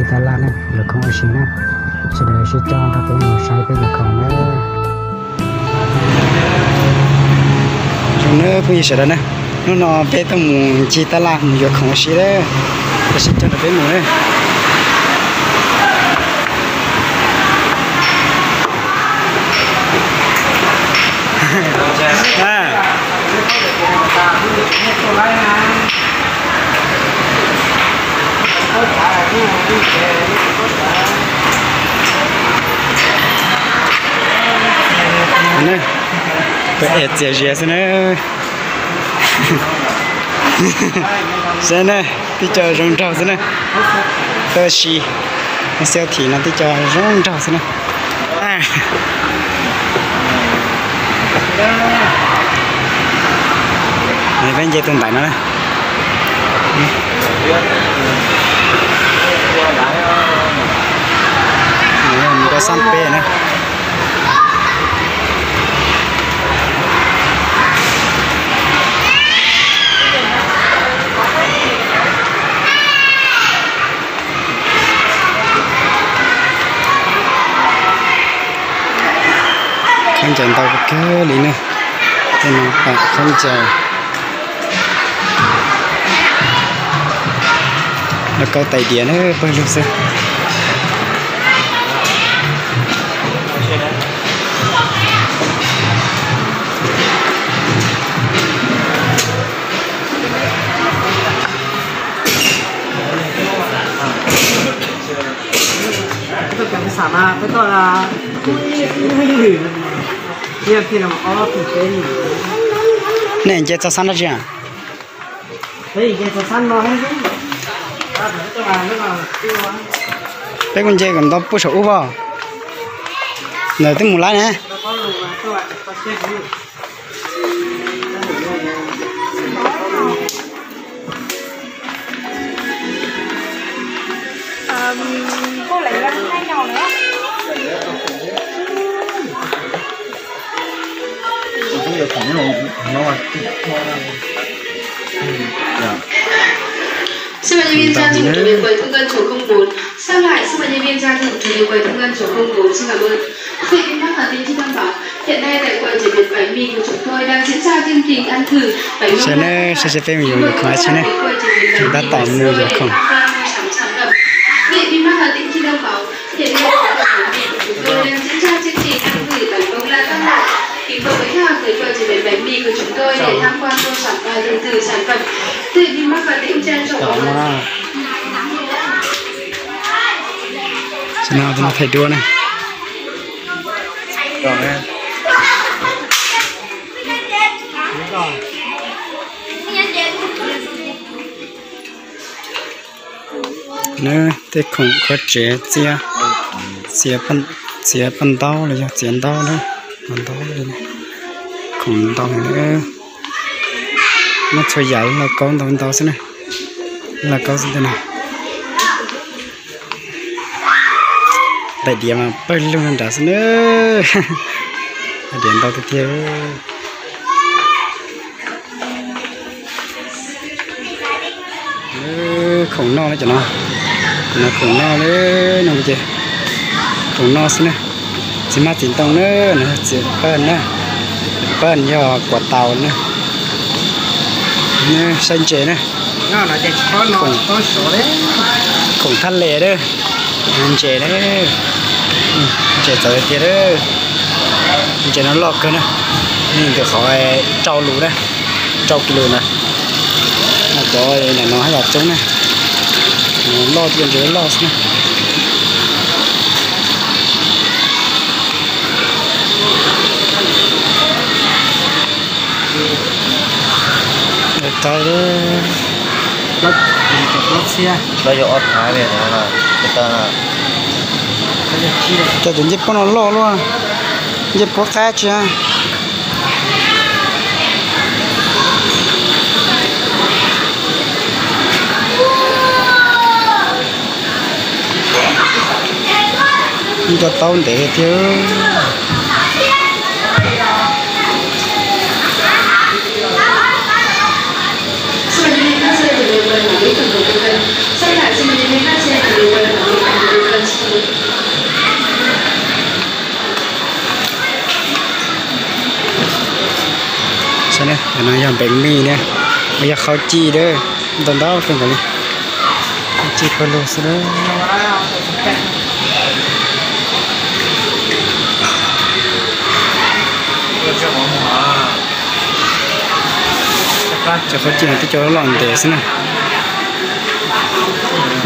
Ncig tab laj na, yuav khoom ua si na, sawv daws sib coj nrog peb mus saib peb yuav khoom na. Zoo na phooj ywg sawv daws na, hnub no peb tuaj mus ncig tab laj mus yuav khoom ua si lawm, sib coj nrog peb mus na. Peb ev txias zias xwb na. Saib na, tib co zoo nraug xwb na. Tab sis siab thim no tib co zoo nraug xwb na. Peb nce tus ntawm no na. Mus rau xab peb na. Khaub ncaws ntau kawg li ne. Tej no pom khaub ncaws. Lauj kaub tais diav na, pawg lug xwb. Nej nce txog sab no tsis? Peb kuj nce kom nto puag saum ub pom. Ntawd twb mus lawm ne. Xin mời nhân viên ra thử để quầy thu ngân số không bốn. Sang lại, xin mời nhân viên ra thử để quầy thu ngân số không bốn. Xin cảm ơn. Quý vị thắc mắc và tin tức đảm bảo. Hiện nay tại quầy chế biến bánh mì của chúng tôi đang diễn ra chương trình ăn thử bánh ngon. Saib ne, saib seb peb mus yuav khoom dab tsi ne. Tab tom mus yuav khoom. Quý vị thắc mắc và tin tức đảm bảo. Hiện nay tại quầy chế biến bánh mì của chúng tôi đang diễn ra chương trình ăn thử bánh bông lan các loại. Kính mời quý khách hàng tới quầy chế biến bánh mì của chúng tôi để tham quan mua sắm và thử thử sản phẩm. Quý vị thắc mắc và tin tức đảm bảo. Ces no peb mus thaij duab na. Nws tej khoom kho tsev txiav, txiav paj ntaub los yog txiav ntaub na, ntaub li, khoom ntau heev. Muab txhua yam lauj kaub ntau ntau xwb na, lauj kaub xwb ntag na. Tais diav mas pawg lug nrad xwb na. Tais diav ntau tiag tiag. Khoom noj na cov no, no khoom noj na, no ces khoom noj xwb na. Txiv hmab txiv ntoo na, no txiv paj na, paj yog kuav tau na. Saib ntses na, khoom thaj les na, ntses na, ntses txawv tiag tiag. Ntses no loj kawg na, ntawm qhov rau lus na, rau kis lus na. Cov ntawm no haj yam coob na, loj tiag ntses loj xwb na. Tau, cov tus ncej puab no loj luaj, ncej puab qab tsis. Nco tau ntev tiag. Cov no yog npeev mij na, yog qhaub cij na, ntau ntau kawg nkaus li. Qhaub cij pawg lug xwb na. Cov qhaub cij no twb cov loj ntev xwb na.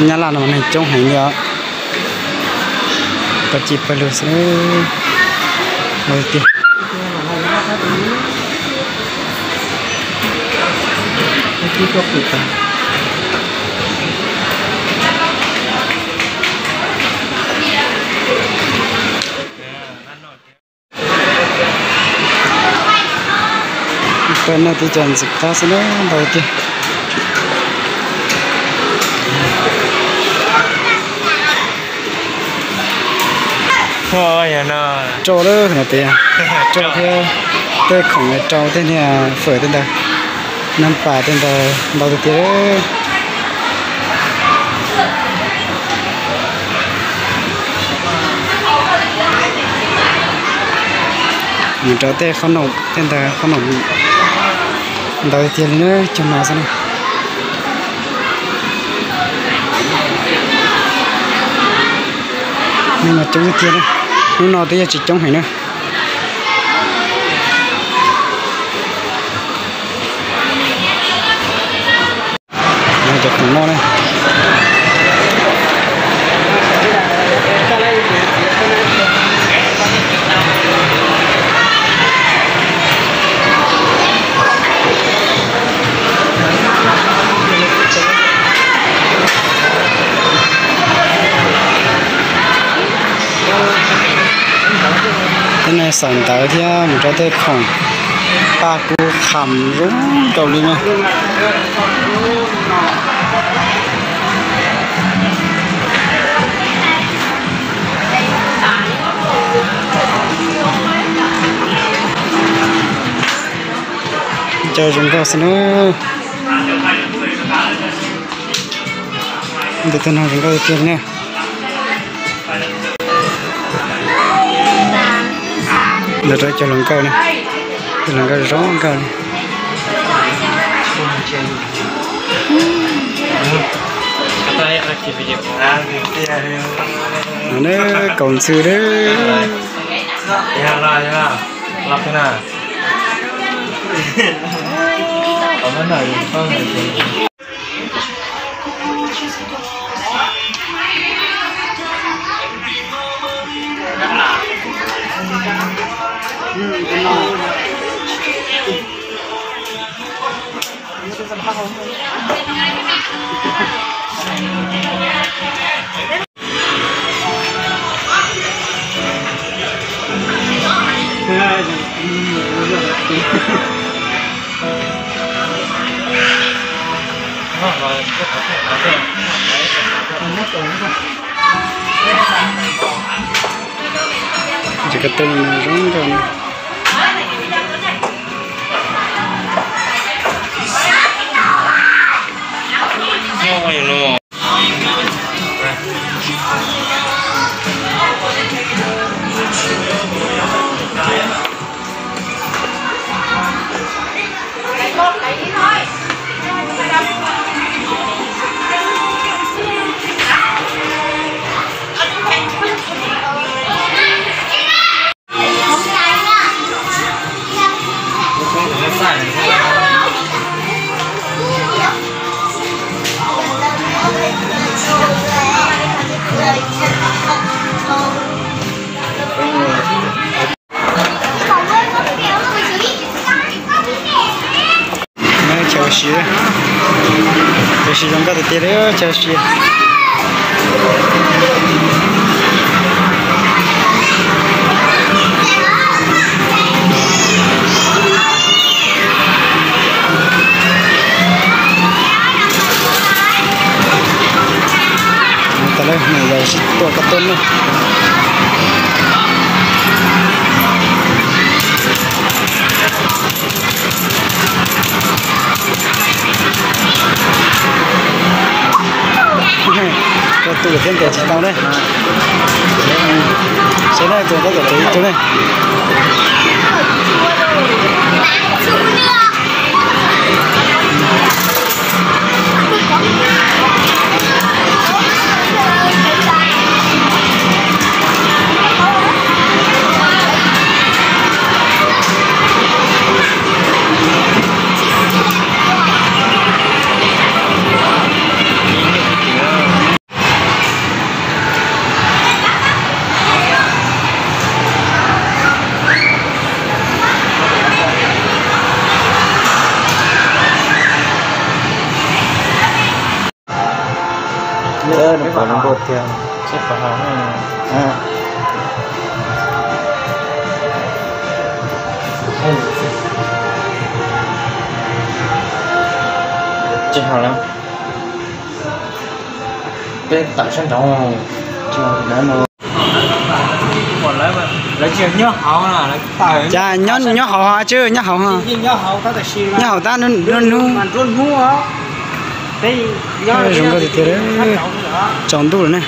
Nyab Laj no mas neeg coob heev li os. Qhaub cij pawg lug xwb na. Tiag. Peb no tib co ntxim qab xwb na, ntau tiag. Rau lawm no pem, rau thiab, tej khoom rau tej niag fawm tej ntawd, nab pas tej ntawd ntau tiag tiag. Mus rau tej qhob noom tej ntawd, qhob noom ntau tiag tiag li na, cov no xwb na. Neeg mas coob tiag tiag na, hnub no twb yog tsis coob heev na. Cov khoom noj na. Tej no xaws ntawv thiab mus rau tej khoom paj kub qham zoo nkaus li na. Cov zoo nkauj xwb na. Ntawm tej no zoo nkauj tiag tiag ne. Ntawm rau cov hluas nkauj ne, cov hluas nkauj zoo nkauj li. No ne, kaus ntxhw ne. Cov kab teb no zoo nkauj. Chaw ua si, chaw ua si zoo nkauj tiag tiag li, chaw ua si. Tas lawm, nws yog sib tua koj tuaj na. Koj tuaj thiab ntes tsis tau ne. Seb na, tus koj kom tsev ib tug ne. Lawv nws pom nws npau tiag. Seb pom haus. Tsis haus lawm. Peb tawm sab nraud. Lawv tsis nyob hauv no, lawv tawm. Cas nyob, nyob hauv ho tswb, nyob hauv ho. Nyob hauv tab, nruab hnub. Zoo nkauj tiag tiag. Tsaus ntuj lawm na.